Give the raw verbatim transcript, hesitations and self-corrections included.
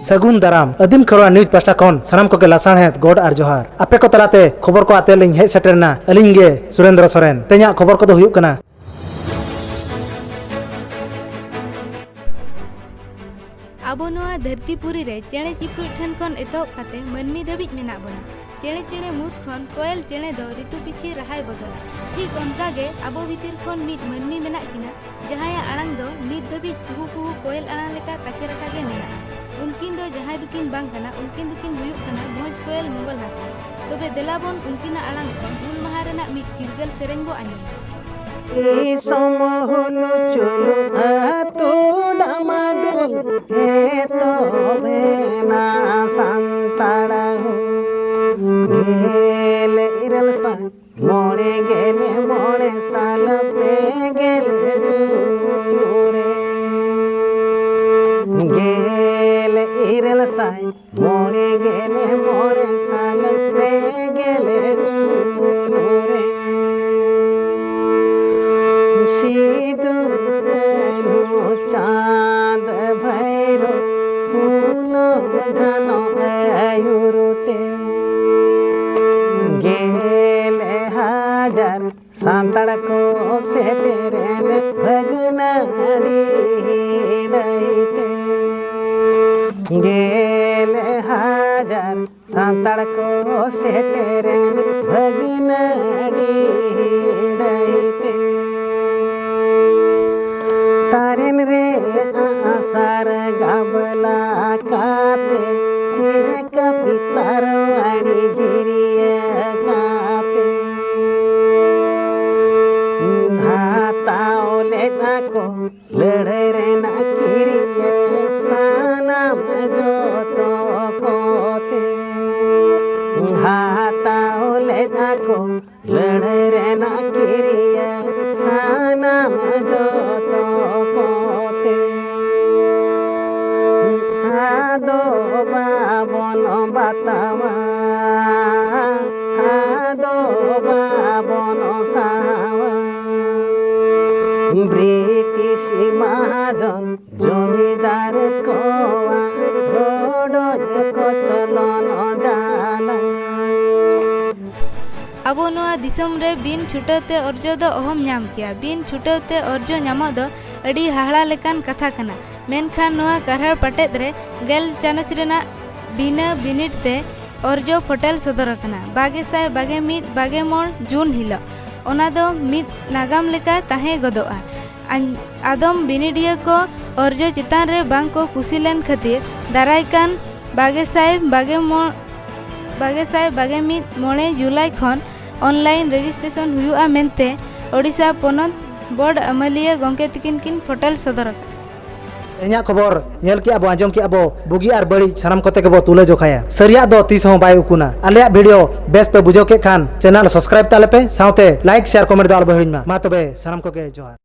ᱥᱟᱹᱜᱩᱱ ᱫᱟᱨᱟᱢ᱾ ᱟᱹᱫᱤᱢ ᱠᱷᱮᱨᱣᱟᱲ ᱱᱤᱭᱩᱡᱽ ᱯᱟᱦᱴᱟ ᱠᱷᱚᱱ ᱥᱟᱱᱟᱢ ᱠᱚᱜᱮ ᱞᱟᱥᱟᱲᱦᱮᱫ ᱜᱚᱰ ᱟᱨ ᱡᱚᱦᱟᱨ᱾ ᱟᱯᱮ ᱠᱚ ᱛᱟᱞᱟᱛᱮ ᱠᱷᱚᱵᱚᱨ ᱠᱚ ᱟᱛᱮ ᱞᱤᱧ ᱦᱮᱡ ᱥᱮᱴᱮᱨ ᱮᱱᱟ ᱟᱹᱞᱤᱧ ᱜᱮ ᱥᱩᱨᱮᱱᱫᱨᱚ ᱥᱚᱨᱮᱱ᱾ ᱛᱮᱦᱮᱧᱟᱜ ᱠᱷᱚᱵᱚᱨ ᱠᱚᱫᱚ ᱦᱩᱭᱩᱜ ᱠᱟᱱᱟ᱾ ᱟᱵᱚ ᱱᱚᱣᱟ ᱫᱷᱟᱹᱨᱛᱤ ᱯᱩᱨᱤ ᱨᱮ ᱪᱮᱬᱮ ᱪᱤᱯᱨᱩᱡ ᱴᱷᱮᱱ ᱠᱷᱚᱱ ᱮᱛᱚᱦᱚᱵ ᱠᱟᱛᱮ ᱢᱟᱹᱱᱢᱤ ᱫᱷᱟᱹᱵᱤᱡ ᱢᱮᱱᱟᱜ ᱵᱚᱱᱟ᱾ ᱪᱮᱬᱮ ᱪᱮᱬᱮ ᱢᱩᱫᱽ ᱠᱷᱚᱱ ᱠᱚᱭᱮᱞ ᱪᱮᱬᱮ ᱫᱚ ᱨᱤᱛᱩ ᱯᱤᱪᱷᱤ ᱨᱟᱦᱟᱭ ᱵᱚᱫᱚᱞᱟ᱾ ᱴᱷᱤᱠ ᱚᱱᱠᱟ ᱜᱮ ᱟᱵᱚ ᱵᱷᱤᱛᱤᱨ ᱠᱷᱚᱱ ᱢᱤᱫ ᱢᱟᱹᱱᱢᱤ ᱢᱮᱱᱟᱜ ᱠᱤᱱᱟ, ᱡᱟᱦᱟᱸᱭᱟᱜ ᱟᱲᱟᱝ ᱫᱚ ᱱᱤᱛ ᱫᱷᱟᱹᱵᱤᱡ ᱠᱩᱦᱩ ᱠᱩᱦᱩ ᱠᱚᱭᱮᱞ ᱟᱲᱟᱝ ᱞᱮᱠᱟ ᱛᱟᱠᱮ ᱨᱟᱠᱟ ᱜᱮ ᱢᱮᱱᱟᱜᱼᱟ᱾ ᱩᱱᱠᱤᱱ ᱫᱚ ᱡᱟᱦᱟᱸᱭ ᱫᱚᱠᱤᱱ ᱵᱟᱝ ᱠᱟᱱᱟ, ᱩᱱᱠᱤᱱ ᱫᱚᱠᱤᱱ ᱦᱩᱭᱩᱜ ᱠᱟᱱᱟ ᱢᱚᱡᱽ ᱠᱚᱭᱮᱞ ᱢᱚᱝᱜᱚᱞ ᱦᱟᱸᱥᱫᱟ᱾ ᱛᱚᱵᱮ ᱫᱮᱞᱟ ᱵᱚᱱ ᱩᱱᱠᱤᱱᱟᱜ ᱟᱲᱟᱝ ᱠᱷᱚᱱ ᱦᱩᱞ ᱢᱟᱦᱟ ᱨᱮᱱᱟᱜ ᱢᱤᱫ ᱪᱤᱨᱜᱟᱹᱞ ᱥᱮᱨᱮᱧ ᱵᱚ ᱟᱸᱡᱚᱢᱟ᱾ ᱫᱤᱥᱚᱢ ᱦᱩᱞ ᱪᱩᱞᱩ ᱟᱹᱛᱩ ᱰᱟᱢᱟᱰᱩᱞ ᱮᱛᱚᱵᱮᱱᱟ ᱥᱟᱱᱛᱟᱲ ᱦᱩᱞ᱾ ᱜᱮᱞ ᱤᱨᱟᱹᱞ ᱥᱟᱭ ᱢᱚᱬᱮ ᱜᱮᱞ ᱢᱚᱬᱮ ᱥᱟᱞ ᱯᱮ ᱜᱮᱞ ᱡᱩᱱ ᱨᱮ᱾ ᱜᱮᱞ ᱤᱨᱟᱹᱞ ᱥᱟᱭ ᱢᱚᱬᱮ ᱜᱮᱞ ᱢᱚᱬᱮ ᱥᱟᱞ ᱯᱮ ᱜᱮᱞ ᱡᱩᱱ ᱨᱮ᱾ ᱥᱤᱫᱩ ᱠᱟᱹᱱᱦᱩ ᱪᱟᱸᱫᱽ ᱵᱷᱟᱭᱨᱳ ᱯᱷᱩᱞᱳ ᱡᱷᱟᱱᱳ ᱟᱹᱭᱩᱨ ᱛᱮ ᱜᱮᱞ ᱦᱟᱡᱟᱨ ᱥᱟᱱᱛᱟᱲ ᱠᱚ ᱥᱮᱴᱮᱨᱮᱱ ᱵᱷᱟᱹᱜᱽᱱᱟᱹᱰᱤ ᱰᱟᱹᱦᱤ ᱛᱮ᱾ ᱜᱮᱞ ᱦᱟᱡᱟᱨ ᱥᱟᱱᱛᱟᱲ ᱠᱚ ᱥᱮᱴᱮᱨᱮᱱ ᱵᱷᱟᱹᱜᱽᱱᱟᱹᱰᱤ ᱰᱟᱹᱦᱤ ᱛᱮ᱾ ᱛᱟᱨᱮᱱ ᱨᱮ ᱟᱜᱼᱥᱟᱨ ᱜᱟᱵᱞᱟ ᱠᱟᱛᱮ, ᱛᱤᱨᱮ ᱠᱟᱹᱯᱤ ᱛᱟᱨᱣᱟᱲᱤ ᱜᱤᱨᱭᱟᱹ ᱠᱟᱛᱮ, ᱦᱟᱛᱟᱣ ᱞᱮᱫᱟ ᱠᱚ ᱞᱟᱹᱲᱦᱟᱹᱭ ᱨᱮᱱᱟᱜ ᱠᱤᱨᱭᱟᱹ ᱥᱟᱱᱟᱢ ᱡᱚᱛᱚ ᱠᱚᱛᱮ᱾ ᱦᱟᱛᱟᱣ ᱞᱮᱫᱟ ᱠᱚ ᱞᱟᱹᱲᱦᱟᱹᱭ ᱨᱮᱱᱟᱜ ᱠᱤᱨᱭᱟᱹ ᱥᱟᱱᱟᱢ ᱡᱚᱛᱚ ᱠᱚᱛᱮ᱾ ᱟᱫᱚ ᱵᱟᱵᱚᱱ ᱵᱟᱛᱟᱣᱟ, ᱟᱫᱚ ᱵᱟᱵᱚᱱ ᱥᱟᱦᱟᱣᱟ᱾ ᱵᱨᱤᱴᱤᱥ ᱢᱟᱦᱟᱡᱚᱱ ᱡᱚᱢᱤᱫᱟᱨ ᱠᱚᱣᱟᱜ ᱫᱤᱥᱚᱢ ᱨᱮ ᱵᱤᱱ ᱪᱷᱩᱴᱟᱹᱣ ᱛᱮ ᱚᱨᱡᱚ ᱫᱚ ᱚᱦᱚᱢ ᱧᱟᱢ ᱠᱮᱭᱟ᱾ ᱵᱤᱱ ᱪᱷᱩᱴᱟᱹᱣ ᱛᱮ ᱚᱨᱡᱚ ᱧᱟᱢᱚᱜ ᱫᱚ ᱟᱹᱰᱤ ᱦᱟᱦᱟᱲᱟ ᱞᱮᱠᱟᱱ ᱠᱟᱛᱷᱟ ᱠᱟᱱᱟ᱾ ᱢᱮᱱᱠᱷᱟᱱ ᱱᱚᱣᱟ ᱠᱟᱨᱦᱟᱲ ᱯᱟᱴᱮᱫ ᱨᱮ ᱜᱮᱞ ᱪᱟᱱᱟᱪ ᱨᱮᱱᱟᱜ ᱵᱤᱱᱟᱹ ᱵᱤᱱᱤᱰ ᱛᱮ ᱚᱨᱡᱚ ᱯᱷᱚᱴᱮᱞ ᱥᱚᱫᱚᱨ ᱟᱠᱟᱱᱟ᱾ ᱵᱟᱜᱮ ᱥᱟᱭ ᱵᱟᱜᱮ ᱢᱤᱫ ᱵᱟᱜᱮ ᱢᱚᱬ ᱡᱩᱱ ᱦᱤᱞᱚᱜ᱾ ᱚᱱᱟ ᱫᱚ ᱢᱤᱫ ᱱᱟᱜᱟᱢ ᱞᱮᱠᱟ ᱛᱟᱦᱮᱸ ᱜᱚᱫᱚᱜᱼᱟ᱾ ᱟᱧ- ᱟᱫᱚᱢ ᱵᱤᱱᱤᱰᱤᱭᱟᱹ ᱠᱚ ᱚᱨᱡᱚ ᱪᱮᱛᱟᱱ ᱨᱮ ᱵᱟᱝ ᱠᱚ ᱠᱩᱥᱤ ᱞᱮᱱ ᱠᱷᱟᱹᱛᱤᱨ ᱫᱟᱨᱟᱭ ᱠᱟᱱ ᱵᱟᱜᱮ ᱥᱟᱭ ᱵᱟᱜᱮ ᱢᱚ- ᱵᱟᱜᱮ ᱥᱟᱭ ᱵᱟᱜᱮ ᱢᱤᱫ ᱢᱚᱬᱮ ᱡᱩᱞᱟᱭ ᱠᱷᱚᱱ online registration ᱦᱩᱭᱩᱜᱼᱟ ᱢᱮᱱᱛᱮ ᱳᱰᱤᱥᱟ ᱯᱚᱱᱚᱛ ᱵᱳᱨᱰ ᱟᱹᱢᱟᱹᱞᱤᱭᱟᱹ ᱜᱚᱢᱠᱮ ᱛᱤᱠᱤᱱ ᱠᱤᱱ ᱯᱷᱚᱴᱮᱞ ᱥᱚᱫᱚᱨ ᱟᱠᱟᱫᱟ᱾ ᱛᱮᱦᱮᱧᱟᱜ ᱠᱷᱚᱵᱚᱨ ᱧᱮᱞ ᱠᱮᱜᱼᱟ ᱵᱚ, ᱟᱸᱡᱚᱢ ᱠᱮᱜᱼᱟ ᱵᱚ, ᱵᱩᱜᱤ ᱟᱨ ᱵᱟᱹᱲᱤᱡ ᱥᱟᱱᱟᱢ ᱠᱚᱛᱮ ᱜᱮᱵᱚ ᱛᱩᱞᱟᱹ ᱡᱚᱠᱷᱟᱭᱟ᱾ ᱥᱟᱹᱨᱤᱭᱟᱜ ᱫᱚ ᱛᱤᱥ ᱦᱚᱸ ᱵᱟᱭ ᱩᱠᱩᱱᱟ᱾ ᱟᱞᱮᱭᱟᱜ video ᱵᱮᱥ ᱯᱮ ᱵᱩᱡᱷᱟᱹᱣ ᱠᱮᱫ ᱠᱷᱟᱱ channel subscribe ᱛᱟᱞᱮ ᱯᱮ, ᱥᱟᱶᱛᱮ like, share, comment ᱫᱚ ᱟᱞᱚ ᱯᱮ ᱦᱤᱲᱤᱧ ᱢᱟ᱾ ᱢᱟ ᱛᱚᱵᱮ ᱥᱟᱱᱟᱢ ᱠᱚᱜᱮ ᱡᱚᱦᱟᱨ᱾